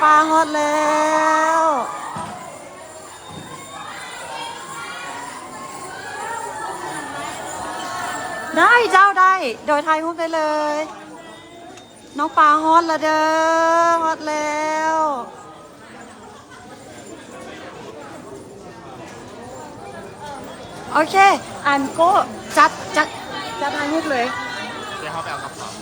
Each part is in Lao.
ປາຮອດແລ້ວ. ໄດ້ເຈົ້າ ໄດ້ ໂດຍ ຖ່າຍຮູບໄດ້ເລີຍ. ນ້ອງປາຮອດລະເດີ ຮອດແລ້ວ. ໂອເຄ ອັນໂກ້ ຈັດ ຈັດ ຈັດຖ່າຍຮູບເລີຍ. ດຽວເຮົາໄປເອົາກັບເຂົາ.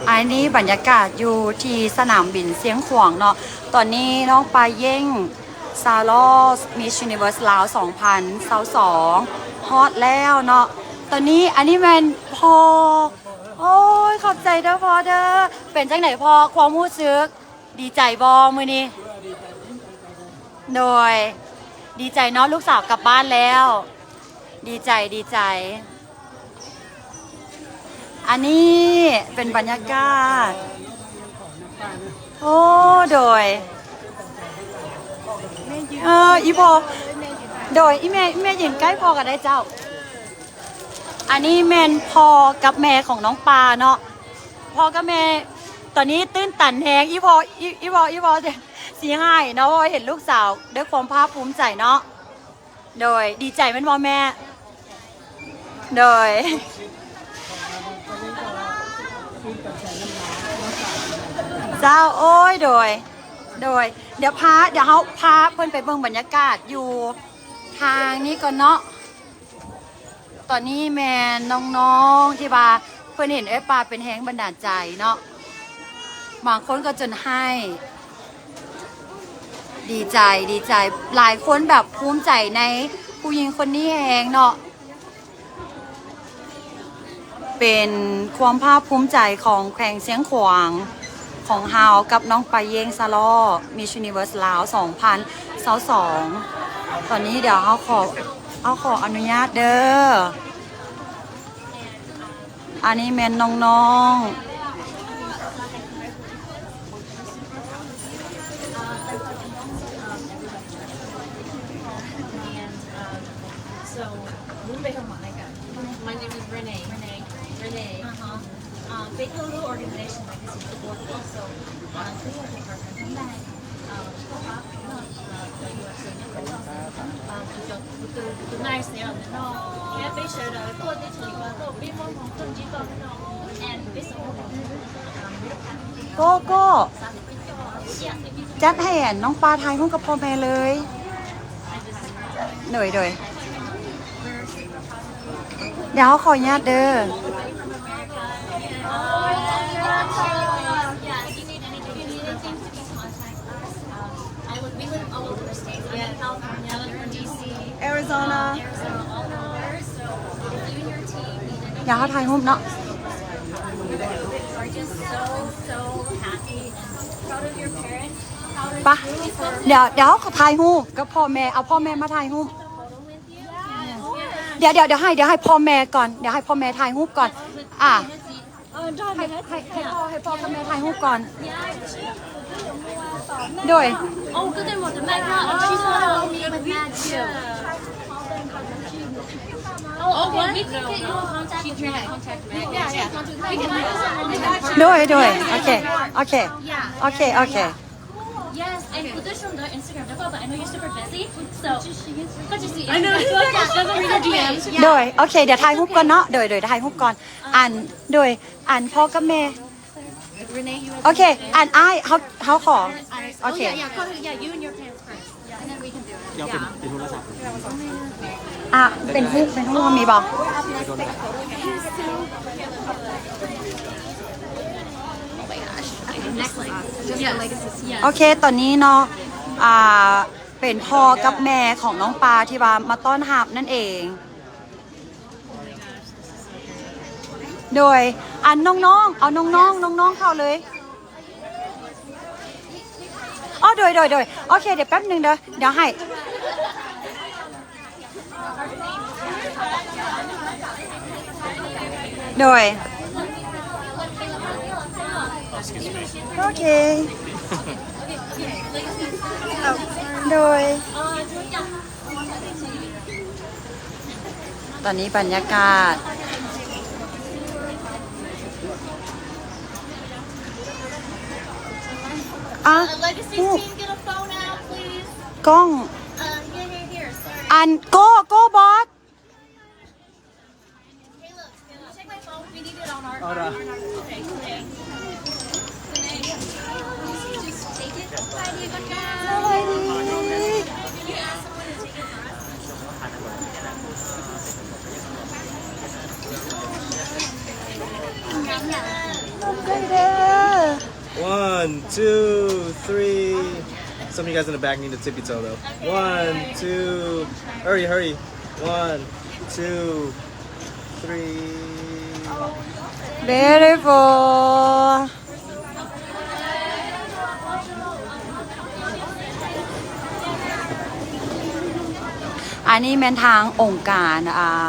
ອັນນີ້ບັນຍາກາດຢູ່ທີ່ສະໜາມບິນຊຽງຂວາງເນາະ. ຕອນນີ້ນ້ອງປາເຢັງ ຊາລໍ ມິສຢູນິເວີສລາວສອງພັນຊາວສອງ ຮອດແລ້ວເນາະ. ຕອນນີ້ ອັນນີ້ແມ່ນພໍ່. ໂອ້ຍ ຂອບໃຈເດີພໍ່ເດີ. ເປັນຈັ່ງໃດພໍ່ ຄວາມຮູ້ສຶກ? ດີໃຈບໍ່ມື້ນີ້? ໂດຍ ດີໃຈເນາະ ລູກສາວກັບບ້ານແລ້ວ. ດີໃຈ ດີໃຈ. ອັນນີ້ເປັນບັນຍາກາດ. ໂອ້ ໂດຍ ເອີ ອີ່ພໍ່ ໂດຍ ອີ່ແມ່ ອີ່ແມ່ຢືນໃກ້ພໍ່ກໍໄດ້ເຈົ້າ. ອັນນີ້ແມ່ນພໍ່ກັບແມ່ຂອງນ້ອງປາເນາະ. ພໍ່ກັບແມ່ຕອນນີ້ຕື່ນຕັນແຮງ. ອີ່ພໍ່ ອີ່ ອີ່ພໍ່ ອີ່ພໍ່ຊິຮ້າຍເນາະ ເພາະວ່າເຫັນລູກສາວດ້ວຍຄວາມພາກພູມໃຈເນາະ. ໂດຍ ດີໃຈແມ່ນບໍ່ແມ່? ໂດຍ ເຈົ້າ ໂອ້ຍ ໂດຍ ໂດຍ ດຽວພາ ດຽວເຮົາພາເພິ່ນໄປເບິ່ງບັນຍາກາດຢູ່ທາງນີ້ກ່ອນເນາະ. ຕອນນີ້ແມ່ນນ້ອງໆ ທີ່ວ່າເພິ່ນເຫັນເອື້ອຍປາເປັນແຮງບັນດານໃຈເນາະ ບາງຄົນກໍຈົນໄຫ້. ດີໃຈ ດີໃຈ ຫຼາຍຄົນແບບພູມໃຈໃນຜູ້ຍິງຄົນນີ້ແຮງເນາະ. ເປັນຄວາມພາກພູມໃຈຂອງແຂວງຊຽງຂວາງຂອງເຮົາກັບນ້ອງປາເຢັງ ຊາລໍ ມິສຢູນິເວີສລາວສອງພັນຊາວສອງ. ຕອນນີ້ດຽວເຮົາຂໍ ເຮົາຂໍອະນຸຍາດເດີ. ອັນນີ້ແມ່ນນ້ອງໆ. My name is Renee. Renee. Renee. Uh-huh. Um, they do a little organization like this in Milwaukee, so, uh, we have a partner. Um, um, um, nice โกโก้ จัดให้อันน้องปาถ่ายรูปกับพ่อแม่เลย โดย โดย เดี๋ยวขออนุญาตเด้อ Arizona. เดี๋ยวเขาถ่ายรูปเนาะ ปะ เดี๋ยว เดี๋ยวเขาถ่ายรูปกับพ่อแม่ เอาพ่อแม่มาถ่ายรูป เดี๋ยว เดี๋ยว เดี๋ยวให้ เดี๋ยวให้พ่อแม่ก่อน เดี๋ยวให้พ่อแม่ถ่ายรูปก่อน อ่ะ ให้ ให้ ให้พ่อ ให้พ่อกับแม่ถ่ายรูปก่อน โดย โดย โดย โอเค โอเค โอเค Yes, and put this on the Instagram. That's why, but I know you're super busy, so ก็จะ see. I know. Doesn't read your D Ms. โดย โอเค เดี๋ยวถ่ายรูปก่อนเนาะ โดย โดย ถ่ายรูปก่อน อัน โดย อันพ่อกับแม่ โอเค อันอ้าย เฮา เฮาขอ โอเค อ่ะ เป็น เป็นรูป เป็นรูปมีบ่ โอเค ตอนนี้เนาะ อ่า เป็นพ่อกับแม่ของน้องปาที่ว่ามาต้อนรับนั่นเอง โดย อันน้องๆ เอาน้องๆ น้องๆ เข้าเลย อ๋อ โดย โดย โดย โอเค เดี๋ยวแป๊บหนึ่งเด้อ เดี๋ยวให้ โดย โอเค ໂດຍ ຕອນນີ້ບັນຍາກາດ ອ່ະ Legacy team, get a phone out, please. ກ້ອງ Uh, here, here, here. Sorry. ອັນ ໂກ ໂກ ບອສ. Caleb, Caleb, check my phone. We need it on our, on our, on our, okay, today. Today. Just take it. Bye, Diego. Can you ask someone to take it for us? ຂອບໃຈເດີ. One, two, three. Some of you guys in the back need to tippy toe though. One, two. Hurry, hurry. One, two, three. Beautiful. ອັນນີ້ແມ່ນທາງອົງການ ອ່າ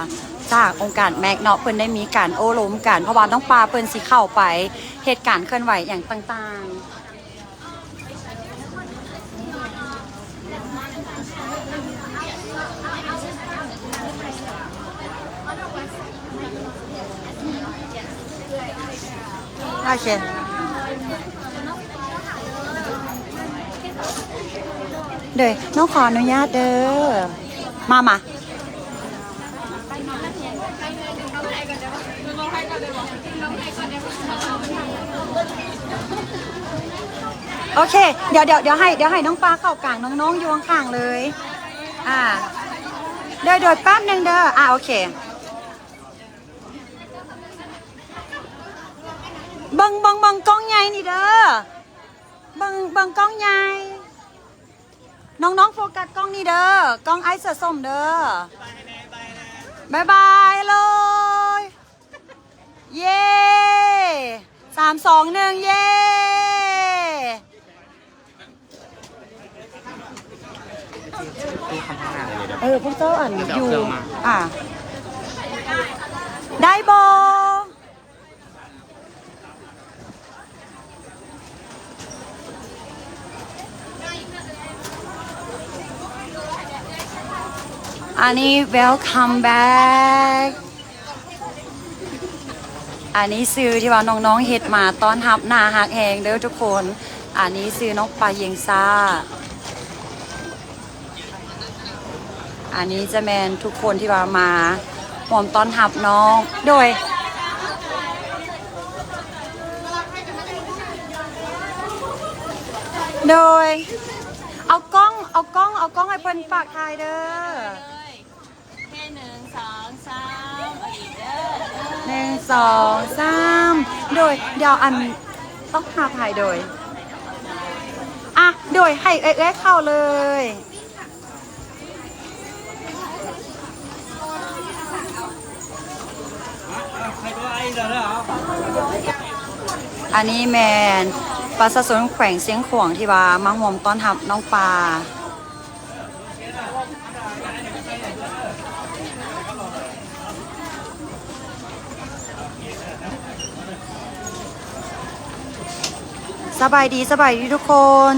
ຈາກອົງການແມັກເນາະ ເພິ່ນໄດ້ມີການໂອ້ລົມກັນ ເພາະວ່ານ້ອງປາເພິ່ນຊິເຂົ້າໄປເຮັດການເຄື່ອນໄຫວຫຍັງຕ່າງໆ. ໂອເຄ ໂດຍ ນ້ອງຂໍອະນຸຍາດເດີ ມາ ມາ. ໂອເຄ ດຽວ ດຽວ ດຽວໃຫ້ ດຽວໃຫ້ນ້ອງປາເຂົ້າກາງ ນ້ອງໆຢູ່ຂ້າງໆເລີຍ ອ່າ ໂດຍ ໂດຍ ແປັບໜຶ່ງເດີ ອ່າ ໂອເຄ ເບິ່ງ ເບິ່ງ ເບິ່ງກ້ອງໃຫຍ່ນີ້ເດີ ເບິ່ງ ເບິ່ງກ້ອງໃຫຍ່. ນ້ອງໆໂຟກັສກ້ອງນີ້ເດີ ກ້ອງອ້າຍເສືອສົ້ມເດີ ບາຍບາຍເລີຍ ເຢ້ ສາມ ສອງ ໜຶ່ງ ເຢ້ ເອີ ພວກເຈົ້າອັນຢູ່ ອ່າ ໄດ້ບໍ່? ອັນນີ້ welcome back ອັນນີ້ຊື່ທີ່ວ່ານ້ອງໆເຮັດມາຕ້ອນຮັບ ໜ້າຮັກແຮງເດີທຸກຄົນ ອັນນີ້ຊື່ນ້ອງປາເຢັງຊາ. ອັນນີ້ຈະແມ່ນທຸກຄົນທີ່ວ່າມາຮ່ວມຕ້ອນຮັບນ້ອງ ໂດຍ ໂດຍ ເອົາກ້ອງ ເອົາກ້ອງ ເອົາກ້ອງໃຫ້ເພິ່ນຝາກຖ່າຍເດີ ໂອເຄ ໜຶ່ງ ສອງ ສາມ ເອົາອີກເດີ ໜຶ່ງ ສອງ ສາມ ໂດຍ ດຽວອັນ ຕ້ອງຫາຖ່າຍໂດຍ ອ່ະ ໂດຍ ໃຫ້ເອື້ອຍໆເຂົ້າເລີຍ. ອັນນີ້ແມ່ນປະຊາຊົນແຂວງຊຽງຂວາງທີ່ວ່າມາຮ່ວມຕ້ອນຮັບນ້ອງປາ. ສະບາຍດີ ສະບາຍດີທຸກຄົນ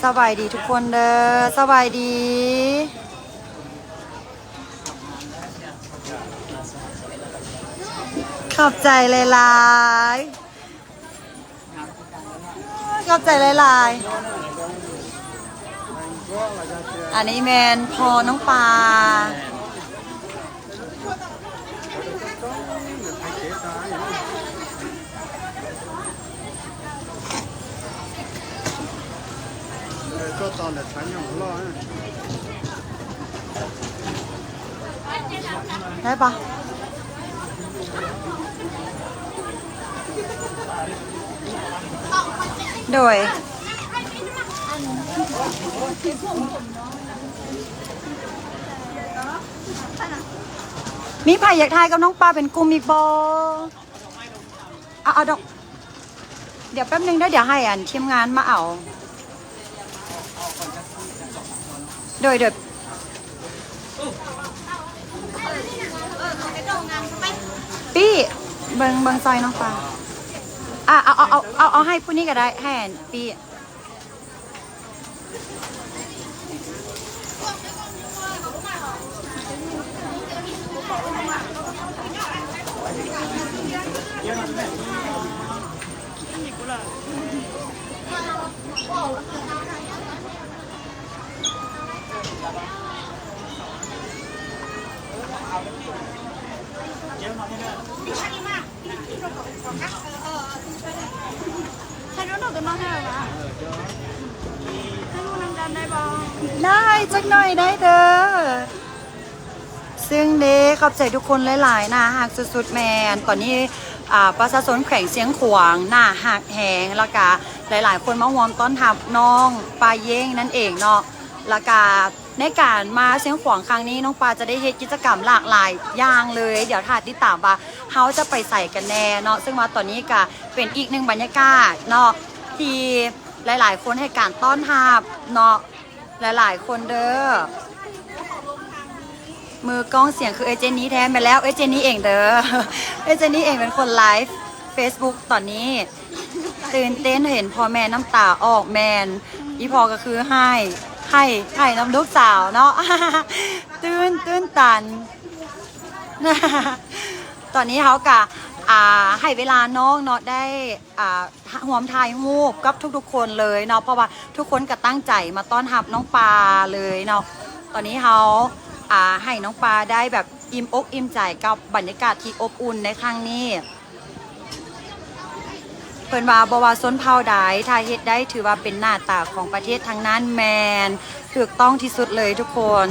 ສະບາຍດີທຸກຄົນເດີ ສະບາຍດີ ຂອບໃຈຫຼາຍໆ. ຂອບໃຈຫຼາຍໆ. ອັນນີ້ແມ່ນພໍ່ນ້ອງປາ. ໄດ້ປະ? ໂດຍ ມີໃຜຢາກຖ່າຍກັບນ້ອງປາເປັນກຸ່ມອີກບໍ່? ເອົາ ເອົາດອກ ດຽວແປັບໜຶ່ງເດີ ດຽວໃຫ້ອັນທີມງານມາເອົາ. ໂດຍ ໂດຍ ປີ້ ເບິ່ງ ເບິ່ງຊອຍນ້ອງປາ. ອ່າ ເອົາ ເອົາ ເອົາ ເອົາ ເອົາໃຫ້ຜູ້ນີ້ກໍໄດ້ ໃຫ້ອັນປີ້. ໄດ້ ຈັກໜ້ອຍໄດ້ເດີ. ຊຶ່ງເດ້ ຂອບໃຈທຸກຄົນຫຼາຍໆ ໜ້າຮັກສຸດໆ ແມ່ນ ຕອນນີ້ ອ່າ ປະຊາຊົນແຂວງຊຽງຂວາງ ໜ້າຮັກແຮງ ແລ້ວກະຫຼາຍໆ ຄົນມາຮ່ວມຕ້ອນຮັບນ້ອງປາເຢງນັ້ນເອງເນາະ ແລ້ວກະ ໃນການມາຊຽງຂວາງຄັ້ງນີ້ ນ້ອງປາຈະໄດ້ເຮັດກິດຈະກຳຫຼາກຫຼາຍຢ່າງເລີຍ. ດຽວຖ້າຕິດຕາມວ່າເຮົາຈະໄປໃສກັນແນ່ເນາະ. ຊຶ່ງວ່າຕອນນີ້ກະເປັນອີກໜຶ່ງບັນຍາກາດເນາະ ທີ່ຫຼາຍໆ ຄົນໃຫ້ການຕ້ອນຮັບເນາະ ຫຼາຍໆ ຄົນເດີ. ມືກ້ອງສຽງຄືເອື້ອຍເຈນນີ້ແທ້. ແມ່ນແລ້ວ ເອື້ອຍເຈນນີ້ເອງເດີ. ເອື້ອຍເຈນນີ້ເອງເປັນຄົນໄລຟ໌ເຟສບຸກຕອນນີ້. ຕື່ນເຕັ້ນເຫັນພໍ່ແມ່ນ້ຳຕາອອກ. ແມ່ນ ອີ່ພໍ່ກໍຄືໄຫ້ ໄຫ້ ໄຫ້ນຳລູກສາວເນາະ ຕື່ນ ຕື່ນຕັນ. ຕອນນີ້ເຮົາກະ ອ່າ ໃຫ້ເວລານ້ອງເນາະ ໄດ້ ອ່າ ຮ່ວມຖ່າຍຮູບກັບທຸກໆ ຄົນເລີຍເນາະ ເພາະວ່າທຸກຄົນກໍຕັ້ງໃຈມາຕ້ອນຮັບນ້ອງປາເລີຍເນາະ. ຕອນນີ້ເຮົາ ອ່າ ໃຫ້ນ້ອງປາໄດ້ແບບ ອີ່ມອົກອີ່ມໃຈກັບບັນຍາກາດທີ່ອົບອຸ່ນໃນຄັ້ງນີ້. ເພິ່ນວ່າບໍ່ວ່າຊົນເຜົ່າໃດ ຖ້າເຮັດໄດ້ຖືວ່າເປັນໜ້າຕາຂອງປະເທດທັງນັ້ນ. ແມ່ນ ຖືກຕ້ອງທີ່ສຸດເລີຍທຸກຄົນ.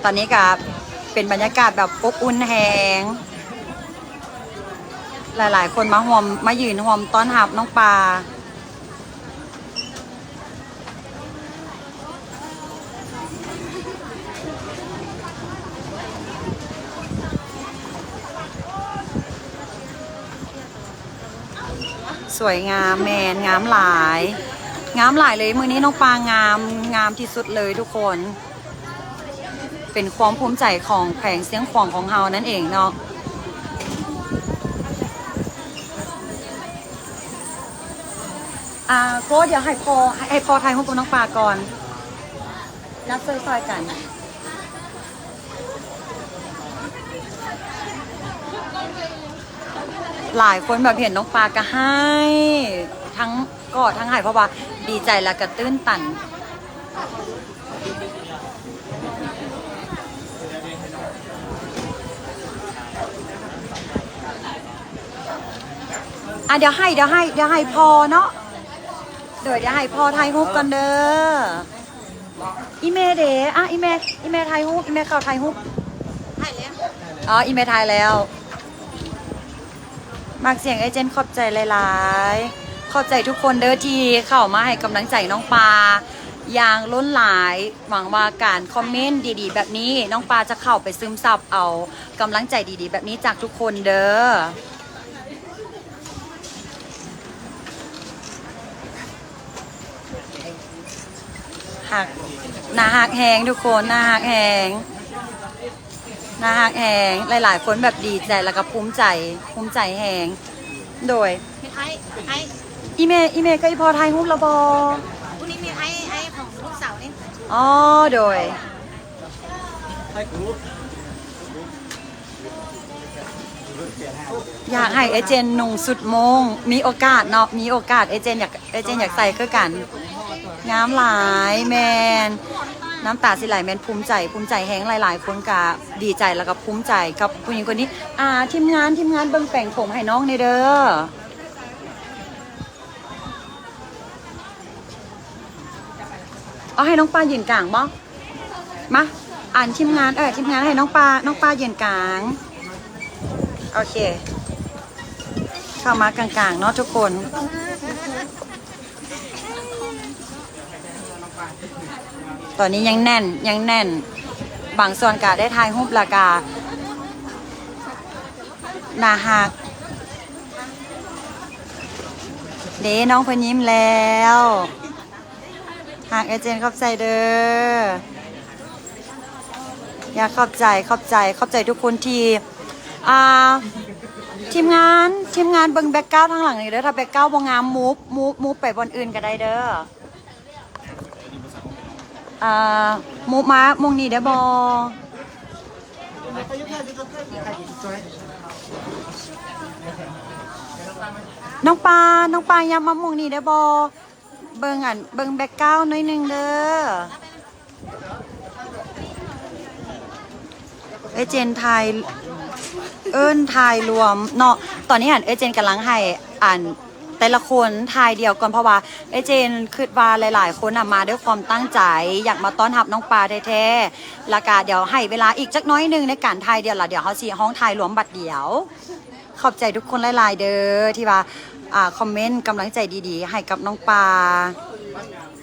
ຕອນນີ້ກະເປັນບັນຍາກາດແບບອົບອຸ່ນແຮງ ຫຼາຍໆ ຄົນມາຮ່ວມ ມາຢືນຮ່ວມຕ້ອນຮັບນ້ອງປາ. ສວຍງາມ ແມ່ນ ງາມຫຼາຍ ງາມຫຼາຍເລີຍ. ມື້ນີ້ນ້ອງປາງາມ ງາມທີ່ສຸດເລີຍທຸກຄົນ. ເປັນຄວາມພູມໃຈຂອງແຂວງຊຽງຂວາງຂອງເຮົານັ້ນເອງເນາະ. ອ່າ ໂກ ດຽວໃຫ້ພໍ່ ໃຫ້ພໍ່ຖ່າຍຮູບກັບນ້ອງປາກ່ອນ. ນັບຊ່ອຍໆ ກັນ. ຫຼາຍຄົນແບບເຫັນນ້ອງປາກໍໄຫ້ ທັງກອດທັງໄຫ້ ເພາະວ່າດີໃຈ ແລ້ວກໍຕື່ນຕັນ. ອ່ະ ດຽວໃຫ້ ດຽວໃຫ້ ດຽວໃຫ້ພໍ່ເນາະ. ໂດຍ ດຽວໃຫ້ພໍ່ຖ່າຍຮູບກ່ອນເດີ. ອີ່ແມ່ເດ? ອ່ະ ອີ່ແມ່ ອີ່ແມ່ຖ່າຍຮູບ ອີ່ແມ່ເຂົ້າຖ່າຍຮູບ. ຖ່າຍແລ້ວ. ອໍ ອີ່ແມ່ຖ່າຍແລ້ວ. ມັກສຽງເອື້ອຍເຈນ ຂອບໃຈຫຼາຍໆ. ຂອບໃຈທຸກຄົນເດີທີ່ເຂົ້າມາໃຫ້ກຳລັງໃຈນ້ອງປາຢ່າງລົ້ນຫຼາຍ. ຫວັງວ່າການຄອມເມັນດີໆ ແບບນີ້ ນ້ອງປາຈະເຂົ້າໄປຊຶມຊັບເອົາກຳລັງໃຈດີໆ ແບບນີ້ຈາກທຸກຄົນເດີ. ຮັກ ໜ້າຮັກແຮງທຸກຄົນ ໜ້າຮັກແຮງ ໜ້າຮັກແຮງ. ຫຼາຍໆ ຄົນແບບດີໃຈ ແລ້ວກໍພູມໃຈ ພູມໃຈແຮງ. ໂດຍ ເຮັດໄອ້ ໄອ້ ອີ່ແມ່ ອີ່ແມ່ກັບອີ່ພໍ່ຖ່າຍຮູບແລ້ວບໍ່? ຜູ້ນີ້ມີໄອ້ ໄອ້ຂອງລູກສາວນີ້. ອໍ ໂດຍ. ຢາກໃຫ້ເອື້ອຍເຈນນຸ່ງຊຸດໂມ່ງ ມີໂອກາດເນາະ ມີໂອກາດເອື້ອຍເຈນຢາກ ເອື້ອຍເຈນຢາກໃສ່ຄືກັນ. ງາມຫຼາຍ ແມ່ນ ນ້ຳຕາຊິໄຫຼ ແມ່ນພູມໃຈ ພູມໃຈແຮງ. ຫຼາຍໆ ຄົນກະດີໃຈ ແລ້ວກໍພູມໃຈກັບຜູ້ຍິງຄົນນີ້. ອ່າ ທີມງານ ທີມງານເບິ່ງແປງຜົມໃຫ້ນ້ອງແດ່ເດີ. ເອົາໃຫ້ນ້ອງປາຢືນກາງບໍ່? ມາ ອັນທີມງານ ເອີ ທີມງານໃຫ້ນ້ອງປາ ນ້ອງປາຢືນກາງ. ໂອເຄ ເຂົ້າມາກາງໆ ເນາະທຸກຄົນ. ຕອນນີ້ຍັງແໜ້ນ ຍັງແໜ້ນ. ບາງສ່ວນກະໄດ້ຖ່າຍຮູບ ແລ້ວກະໜ້າຮັກ. ເດ້ ນ້ອງເພິ່ນຍິ້ມແລ້ວ. ຮັກເອື້ອຍເຈນ ຂອບໃຈເດີ. ຢາກຂອບໃຈ ຂອບໃຈ ຂອບໃຈທຸກຄົນທີ່ ອ່າ ທີມງານ ທີມງານເບິ່ງແບັກກຣາວທາງຫຼັງນີ້ເດີ. ຖ້າແບັກກຣາວບໍ່ງາມ ມູບ ມູບ ມູບໄປບ່ອນອື່ນກໍໄດ້ເດີ. ອ່າ ມຸມາມຸງນີ້ໄດ້ບໍ່? ນ້ອງປາ ນ້ອງປາ ຍັບມາມຸງນີ້ໄດ້ບໍ່? ເບິ່ງ ອັນ ເບິ່ງແບັກກຣາວໜ້ອຍໜຶ່ງເດີ. ເອື້ອຍເຈນຖ່າຍ ເອີ້ນຖ່າຍລວມເນາະ. ຕອນນີ້ຫັ້ນເອື້ອຍເຈນກຳລັງໃຫ້ ອັນ ແຕ່ລະຄົນຖ່າຍດຽວກ່ອນ ເພາະວ່າເອື້ອຍເຈນຄິດວ່າຫຼາຍໆຄົນນະມາດ້ວຍຄວາມຕັ້ງໃຈ ຢາກມາຕ້ອນຮັບນ້ອງປາແທ້ໆ. ແລ້ວກະດຽວໃຫ້ເວລາອີກຈັກໜ້ອຍໜຶ່ງໃນການຖ່າຍດຽວ ແລ້ວດຽວເຮົາຊິຮ້ອງຖ່າຍລວມບັດດຽວ. ຂອບໃຈທຸກຄົນຫຼາຍໆເດີ ທີ່ວ່າ ອ່າ ຄອມເມັນກຳລັງໃຈດີໆໃຫ້ກັບນ້ອງປາ.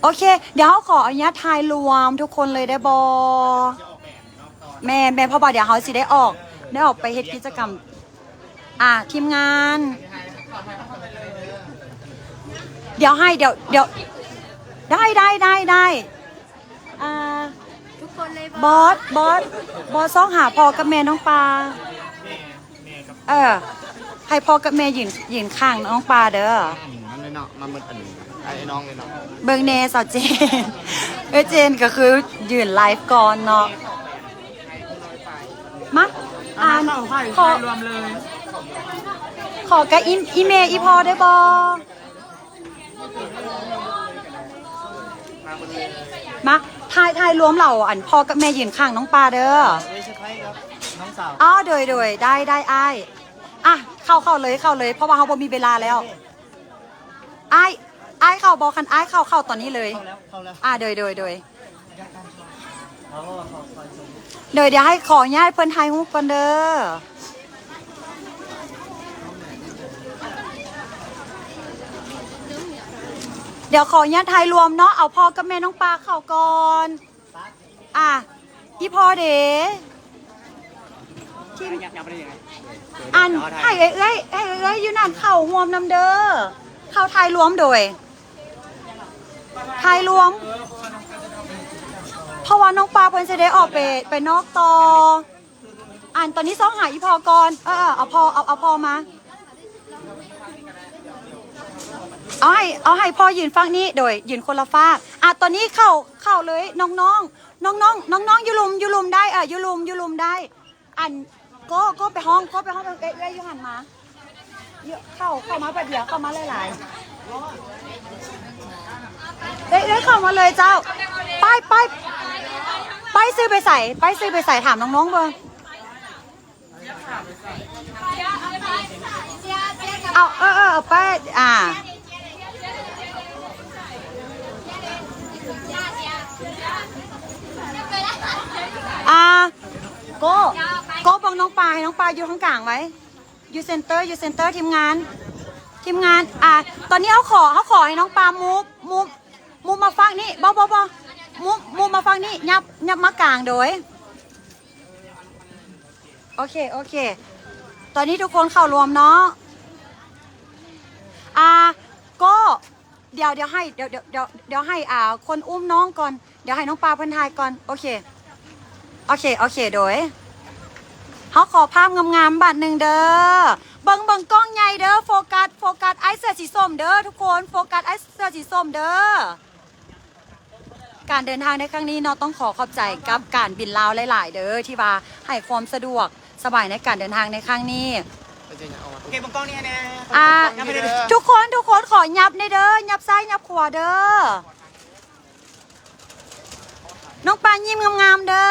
ໂອເຄ ດຽວເຮົາຂໍອະນຸຍາດຖ່າຍລວມທຸກຄົນເລີຍໄດ້ບໍ່? ແມ່ນໆ ເພາະວ່າດຽວເຮົາຊິໄດ້ອອກ ໄດ້ອອກໄປເຮັດກິດຈະກຳ. ອ່າ ທີມງານ ດຽວໃຫ້ ດຽວ ດຽວ ໄດ້ ໄດ້ ໄດ້ ໄດ້. ອ່າ ທຸກຄົນເລີຍ ບອສ ບອສ ບອສຊອກຫາພໍ່ກັບແມ່ນ້ອງປາ. ເອີ ໃຫ້ພໍ່ກັບແມ່ຢືນ ຢືນຂ້າງນ້ອງປາເດີ. ອືມ ມາເລີຍເນາະ ມາໝົດອັນ ອ້າຍນ້ອງເລີຍເນາະ. ເບິ່ງແນ່ສາວເຈນ ເອີຍ ເຈນກໍຄືຢືນໄລຟ໌ກ່ອນເນາະ. ມາ ອ່າ ອ່ານ ເຂົ້າໄປ ຂໍ ຖ່າຍລວມເລີຍ. ຂໍກັບອີ ອີແມ່ອີພໍ່ໄດ້ບໍ່? ມາ ຖ່າຍ ຖ່າຍລວມເຫຼົ່າ ອັນ ພໍ່ກັບແມ່ຢືນຂ້າງນ້ອງປາເດີ. ເອີ ເຊີນໄພກັບນ້ອງສາວ. ອໍ ໂດຍ ໂດຍ ໄດ້ ໄດ້ອ້າຍ. ອ່ະ ເຂົ້າ ເຂົ້າເລີຍ ເຂົ້າເລີຍ ເພາະວ່າເຮົາບໍ່ມີເວລາແລ້ວ. ອ້າຍ ອ້າຍເຂົ້າບໍ່? ຄັນອ້າຍເຂົ້າ ເຂົ້າຕອນນີ້ເລີຍ. ເຂົ້າແລ້ວ ເຂົ້າແລ້ວ. ອ່າ ໂດຍ ໂດຍ ໂດຍ. ໂດຍ ດຽວໃຫ້ ຂໍອະນຸຍາດເພິ່ນຖ່າຍຮູບກ່ອນເດີ. ດຽວຂໍອະນຸຍາດຖ່າຍລວມເນາະ. ເອົາພໍ່ກັບແມ່ນ້ອງປາເຂົ້າກ່ອນ. ອ່າ ອີພໍ່ເດ? ທີມ ອັນ ໃຫ້ເອື້ອຍ ໃຫ້ເອື້ອຍຢູ່ນັ້ນເຂົ້າຮ່ວມນຳເດີ. ເຂົ້າຖ່າຍລວມໂດຍ ຖ່າຍລວມ ເພາະວ່ານ້ອງປາເພິ່ນຊິໄດ້ອອກໄປ ໄປນອກຕໍ່. ອັນ ຕອນນີ້ຊອກຫາອີພໍ່ກ່ອນ. ເອີ ເອີ ເອົາພໍ່ ເອົາ ເອົາພໍ່ມາ. ເອົາໃຫ້ ເອົາໃຫ້ພໍ່ຢືນຝັ່ງນີ້ ໂດຍຢືນຄົນລະຟາກ. ອ່ະ ຕອນນີ້ເຂົ້າ ເຂົ້າເລີຍ ນ້ອງໆ ນ້ອງໆ ນ້ອງໆ ຢູ່ລຸ່ມ ຢູ່ລຸ່ມໄດ້. ເອີ ຢູ່ລຸ່ມ ຢູ່ລຸ່ມໄດ້. ອັນ ໂກ້ ໂກ້ໄປຫ້ອງ ໂກ້ໄປຫ້ອງ. ເອື້ອຍ ເອື້ອຍຢູ່ຫັ້ນມາ ເຂົ້າ ເຂົ້າມາແປັບດຽວ ເຂົ້າມາຫຼາຍໆ. ເອື້ອຍ ເອື້ອຍເຂົ້າມາເລີຍເຈົ້າ. ໄປ ໄປ ໄປຊື່ໄປໃສ? ໄປຊື່ໄປໃສ? ຖາມນ້ອງໆເບິ່ງ. ເອົາ ເອີ ເອີ ເອົາໄປ ອ່າ ອ່າ ໂກ້ ໂກ້ເບິ່ງນ້ອງປາ ໃຫ້ນ້ອງປາຢູ່ຂ້າງກາງໄວ້. ຢູ່ເຊັນເຕີ ຢູ່ເຊັນເຕີ ທີມງານ ທີມງານ. ອ່າ ຕອນນີ້ເຮົາຂໍ ເຮົາຂໍໃຫ້ນ້ອງປາມູບ ມູບ ມູບມາຝັ່ງນີ້. ບໍ່ ບໍ່ ບໍ່ ມູບ ມູບມາຝັ່ງນີ້. ຫຍັບ ຫຍັບມາກາງໂດຍ. ໂອເຄ ໂອເຄ ຕອນນີ້ທຸກຄົນເຂົ້າລວມເນາະ. ອ່າ ກໍ ດຽວ ດຽວໃຫ້ ດຽວ ດຽວ ດຽວ ດຽວໃຫ້ ອ່າ ຄົນອຸ້ມນ້ອງກ່ອນ. ດຽວໃຫ້ນ້ອງປາເພິ່ນຖ່າຍກ່ອນ. ໂອເຄ ໂອເຄ ໂອເຄ ໂດຍ ເຮົາຂໍພາບງາມໆບາດໜຶ່ງເດີ. ເບິ່ງ ເບິ່ງກ້ອງໃຫຍ່ເດີ. ໂຟກັສ ໂຟກັສ ອ້າຍເສື້ອສີສົ້ມເດີທຸກຄົນ. ໂຟກັສອ້າຍເສື້ອສີສົ້ມເດີ. ການເດີນທາງໃນຄັ້ງນີ້ເນາະ ຕ້ອງຂໍຂອບໃຈກັບການບິນລາວຫຼາຍໆເດີ ທີ່ວ່າໃຫ້ຄວາມສະດວກສະບາຍໃນການເດີນທາງໃນຄັ້ງນີ້. ໂອເຄ ເບິ່ງກ້ອງນີ້ໃຫ້ແດ່. ອ່າ ທຸກຄົນ ທຸກຄົນ ຂໍຫຍັບແດ່ເດີ ຫຍັບຊ້າຍຫຍັບຂວາເດີ. ນ້ອງປາຍິ້ມງາມໆເດີ.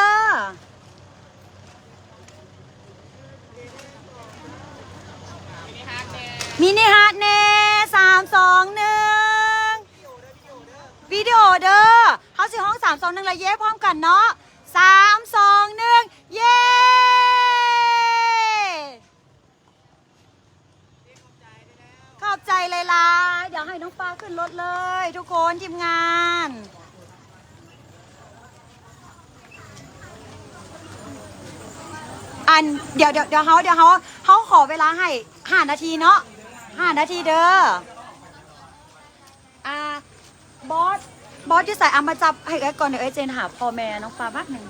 ມິນິຮາດແນ່ ສາມ ສອງ ໜຶ່ງ ວິດີໂອເດີ. ເຮົາຊິຮ້ອງ ສາມ ສອງ ໜຶ່ງ ແລ້ວເຢ້ພ້ອມກັນເນາະ. ສາມ ສອງ ໜຶ່ງ ເຢ້. ຂອບໃຈຫຼາຍໆ. ດຽວໃຫ້ນ້ອງປາຂຶ້ນລົດເລີຍທຸກຄົນ ທີມງານ. ອັນ ດຽວ ດຽວ ດຽວເຮົາ ດຽວເຮົາ ເຮົາຂໍເວລາໃຫ້ຫ້ານາທີເນາະ ຫ້ານາທີເດີ. ອ່າ ບອສ ບອສຢູ່ໃສ? ເອົາມາຈັບໃຫ້ເອື້ອຍກ່ອນ ດຽວເອື້ອຍເຈນຫາພໍ່ແມ່ນ້ອງປາບາດໜຶ່ງ.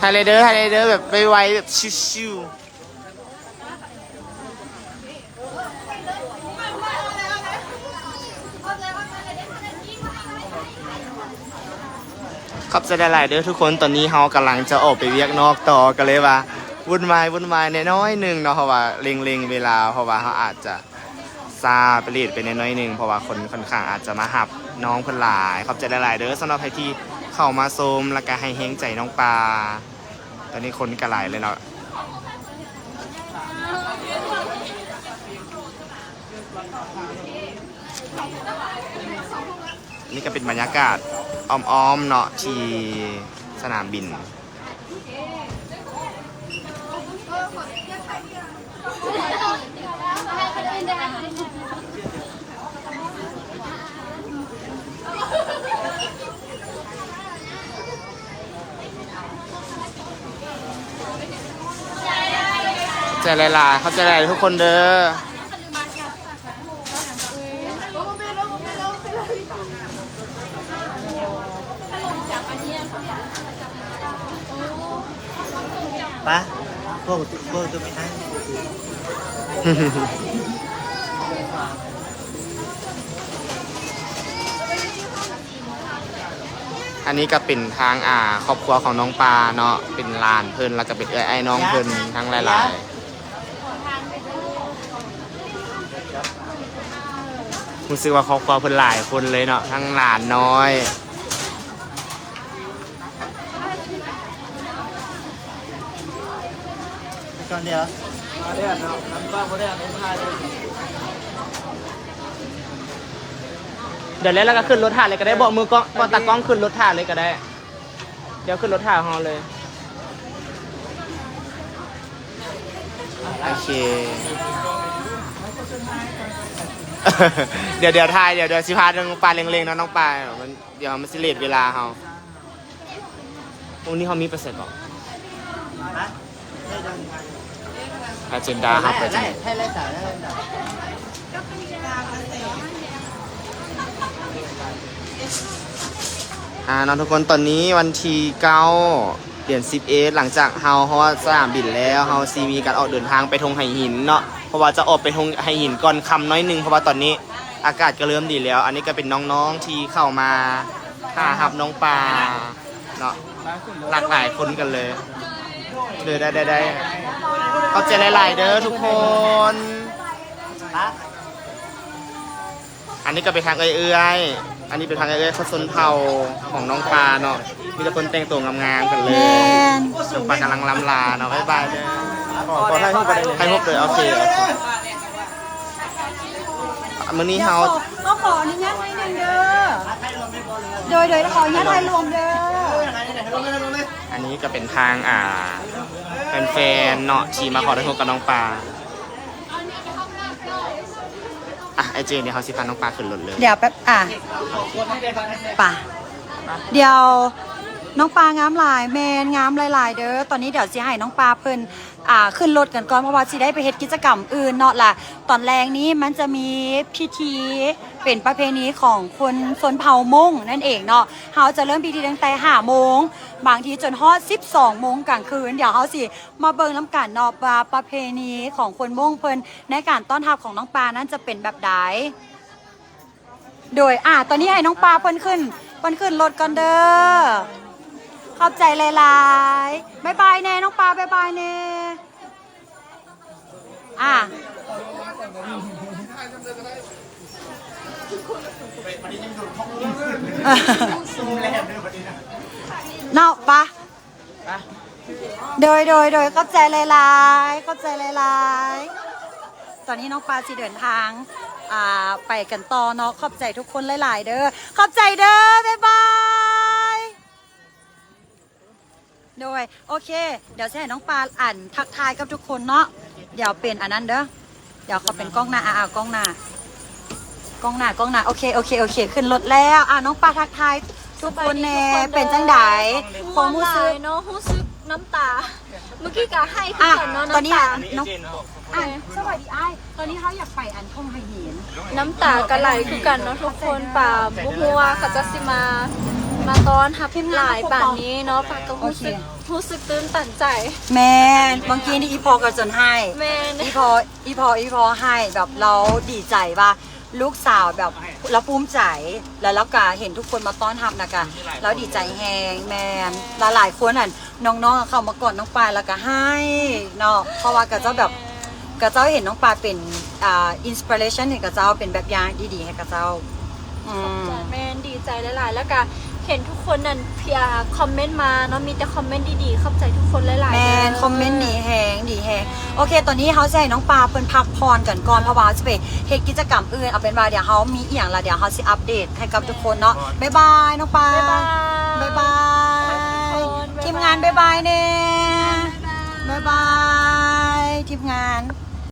ຖ່າຍເລີຍເດີ ຖ່າຍເລີຍເດີ ແບບໄວໆ ແບບຊິວໆ. ຂອບໃຈຫຼາຍໆເດີທຸກຄົນ. ຕອນນີ້ເຮົາກຳລັງຈະອອກໄປວຽກນອກຕໍ່ ກໍເລີຍວ່າວຸ່ນວາຍ ວຸ່ນວາຍແດ່ໜ້ອຍໜຶ່ງເນາະ ເພາະວ່າເລັ່ງໆເວລາ ເພາະວ່າເຮົາອາດຈະຊ້າໄປເລດໄປແດ່ໜ້ອຍໜຶ່ງ ເພາະວ່າຄົນຂ້ອນຂ້າງອາດຈະມາຮັບນ້ອງເພິ່ນຫຼາຍ. ຂອບໃຈຫຼາຍໆເດີ ສຳລັບໃຜທີ່ເຂົ້າມາຊົມ ແລ້ວກະໃຫ້ແຮງໃຈນ້ອງປາ. ຕອນນີ້ຄົນກະຫຼາຍເລີຍເນາະ. ນີ້ກໍເປັນບັນຍາກາດອ້ອມໆເນາະ ທີ່ສະໜາມບິນ. ຂອບໃຈຫຼາຍໆ ຂອບໃຈຫຼາຍໆທຸກຄົນເດີ. ໄປ ພວກ ພວກຕົວໄປທາງ ອັນນີ້ກໍເປັນທາງ ອ່າ ຄອບຄົວຂອງນ້ອງປາເນາະ ເປັນຫຼານເພິ່ນ ແລ້ວກໍເປັນເອື້ອຍອ້າຍນ້ອງເພິ່ນທັງຫຼາຍໆ. ຮູ້ສຶກວ່າຄອບຄົວເພິ່ນຫຼາຍຄົນເລີຍເນາະ ທັງຫຼານນ້ອຍ. ກ່ອນດຽວ ດຽວແລ້ວ ແລ້ວກໍຂຶ້ນລົດຖ້າເລີຍກໍໄດ້ ບອກມືກ້ອງ ບອກຕາກ້ອງຂຶ້ນລົດຖ້າເລີຍກໍໄດ້. ດຽວຂຶ້ນລົດຖ້າເຮົາເລີຍ. ໂອເຄ ດຽວ ດຽວຖ່າຍ ດຽວ ດຽວຊິພານ້ອງປາເລັ່ງໆເນາະ ນ້ອງປາ ມັນ ດຽວມັນຊິເລດເວລາເຮົາ. ໂອ້ ນີ້ເຮົາມີໄປໃສເກາະ? ອາເຈນດາເຮົາໄປຈັ່ງໃດ? ອ່າ ເນາະທຸກຄົນ ຕອນນີ້ວັນທີເກົ້າ ເດືອນສິບເອັດ ຫຼັງຈາກເຮົາຮອດສະໜາມບິນແລ້ວ ເຮົາຊິມີການອອກເດີນທາງໄປທົ່ງໄຫຫີນເນາະ ເພາະວ່າຈະອອກໄປທົ່ງໄຫຫີນກ່ອນຄ່ຳໜ້ອຍໜຶ່ງ ເພາະວ່າຕອນນີ້ອາກາດກໍເລີ່ມດີແລ້ວ. ອັນນີ້ກໍເປັນນ້ອງໆທີ່ເຂົ້າມາຖ້າຮັບນ້ອງປາເນາະ ຫຼາກຫຼາຍຄົນກັນເລີຍ. ເດີ ໄດ້ໆໆ ຂອບໃຈຫຼາຍໆເດີທຸກຄົນ. ອັນນີ້ກໍເປັນທາງເອື້ອຍໆ ອັນນີ້ເປັນທາງເອື້ອຍໆຄົນຊົນເຜົ່າຂອງນ້ອງປາເນາະ ມີແຕ່ຄົນແຕ່ງໂຕງາມໆກັນເລີຍ. ແມ່ນ ນ້ອງປາກຳລັງລ່ຳລາເນາະ. ບາຍບາຍເດີ ຂໍ ຂໍຖ່າຍຮູບກໍໄດ້ ຖ່າຍຮູບເດີ. ໂອເຄ ໂອເຄ ມື້ນີ້ເຮົາ ຂໍ ຂໍອະນຸຍາດໜ້ອຍໜຶ່ງເດີ. ໂດຍ ໂດຍ ຂໍອະນຸຍາດຖ່າຍລວມເດີ. ອັນນີ້ກໍເປັນທາງ ອ່າ ແຟນໆເນາະ ທີ່ມາຂໍຖ່າຍຮູບກັບນ້ອງປາ. ອ່ະ ອ້າຍເຈນ ດຽວເຮົາຊິພານ້ອງປາຂຶ້ນລົດເລີຍ. ດຽວແປັບ ອ່ະ ປາ ດຽວ ນ້ອງປາງາມຫຼາຍ. ແມ່ນ ງາມຫຼາຍໆເດີ. ຕອນນີ້ດຽວຊິໃຫ້ນ້ອງປາເພິ່ນ ອ່າ ຂຶ້ນລົດກັນກ່ອນ ເພາະວ່າຊິໄດ້ໄປເຮັດກິດຈະກຳອື່ນເນາະ. ລະຕອນແລງນີ້ມັນຈະມີພິທີ ເປັນປະເພນີຂອງຄົນຊົນເຜົ່າມົ້ງນັ້ນເອງເນາະ. ເຮົາຈະເລີ່ມພິທີຕັ້ງແຕ່ຫ້າໂມງ ບາງທີຈົນຮອດສິບສອງໂມງກາງຄືນ. ດຽວເຮົາຊິມາເບິ່ງນຳກັນເນາະ ວ່າປະເພນີຂອງຄົນມົ້ງເພິ່ນ ໃນການຕ້ອນຮັບຂອງນ້ອງປານັ້ນຈະເປັນແບບໃດ. ໂດຍ ອ່າ ຕອນນີ້ໃຫ້ນ້ອງປາເພິ່ນຂຶ້ນ ເພິ່ນຂຶ້ນລົດກ່ອນເດີ. ຂອບໃຈຫຼາຍໆ. ບາຍບາຍແນ່ ນ້ອງປາ ບາຍບາຍແນ່. ອ່າ ເນາະ ປະ ໂດຍ ໂດຍ ໂດຍ ຂອບໃຈຫຼາຍໆ ຂອບໃຈຫຼາຍໆ. ຕອນນີ້ນ້ອງປາຊິເດີນທາງ ອ່າ ໄປກັນຕໍ່ເນາະ. ຂອບໃຈທຸກຄົນຫຼາຍໆເດີ. ຂອບໃຈເດີ. ບາຍບາຍ. ໂດຍ ໂອເຄ ດຽວຊິໃຫ້ນ້ອງປາ ອັນ ທັກທາຍກັບທຸກຄົນເນາະ. ດຽວເປັນອັນນັ້ນເດີ. ດຽວຂໍເປັນກ້ອງໜ້າ ອ່າ ກ້ອງໜ້າ ກ້ອງໜ້າ ກ້ອງໜ້າ. ໂອເຄ ໂອເຄ ໂອເຄ ຂຶ້ນລົດແລ້ວ. ອ່າ ນ້ອງປາທັກທາຍທຸກຄົນແນ່. ສະບາຍດີທຸກຄົນເດີ. ເປັນຈັ່ງໃດ ຄວາມຮູ້ສຶກ? ເນາະ ຮູ້ສຶກນ້ຳຕາ ເມື່ອກີ້ກໍໄຫ້ຄືກັນເນາະ. ອ່າ ຕອນນີ້ ນ້ຳຕາ ນ້ອງ ອ່າ ສະບາຍດີອ້າຍ. ຕອນນີ້ເຮົາຢາກໄປອັນທົ່ງໄຫຫີນ ນ້ຳຕາກໍໄຫຼຄືກັນເນາະທຸກຄົນ. ປາບໍ່ຮູ້ວ່າເຂົາເຈົ້າຊິມາ ມາຕ້ອນຮັບຫຼາຍປານນີ້ເນາະ. ປາກໍຮູ້ສຶກ ຮູ້ສຶກຕື່ນຕັນໃຈ. ແມ່ນ ບາງທີນີ້ອີ່ພໍ່ກໍຈົນໄຫ້. ແມ່ນ ອີ່ພໍ່ ອີ່ພໍ່ ອີ່ພໍ່ໄຫ້ ແບບລາວດີໃຈວ່າ ລູກສາວແບບລາວພູມໃຈ ແລ້ວລາວກະເຫັນທຸກຄົນມາຕ້ອນຮັບນະກະ ລາວດີໃຈແຮງ. ແມ່ນ ຫຼາຍໆຄົນຫັ້ນ ນ້ອງໆເຂົ້າມາກອດນ້ອງປາຍ ແລ້ວກະໄຫ້ເນາະ ເພາະວ່າເຂົາເຈົ້າແບບ ເຂົາເຈົ້າເຫັນນ້ອງປາຍເປັນ ອ່າ inspiration ໃຫ້ເຂົາເຈົ້າ ເປັນແບບຢ່າງທີ່ດີໃຫ້ເຂົາເຈົ້າ. ອືມ ແມ່ນ ດີໃຈຫຼາຍໆ ແລ້ວກະເຫັນທຸກຄົນນັ້ນ ອ່າ ຄອມເມັນມາເນາະ ມີແຕ່ຄອມເມັນດີໆ. ຂອບໃຈທຸກຄົນຫຼາຍໆ ແມ່ນ ເດີ ຄອມເມັນດີແຮງ ດີແຮງ. ໂອເຄ ຕອນນີ້ເຮົາຊິໃຫ້ນ້ອງປາເພິ່ນພັກຜ່ອນກັນກ່ອນ ເພາະວ່າເຮົາຊິໄປເຮັດກິດຈະກຳອື່ນ. ເອົາເປັນວ່າດຽວເຮົາມີອີ່ຫຍັງລະ ດຽວເຮົາຊິອັບເດດໃຫ້ກັບທຸກຄົນເນາະ. ບາຍບາຍ ນ້ອງປາ ບາຍບາຍ ບາຍບາຍ ບາຍບາຍ ທີມງານ ບາຍບາຍແນ່ ບາຍບາຍ ບາຍບາຍ ທີມງານ.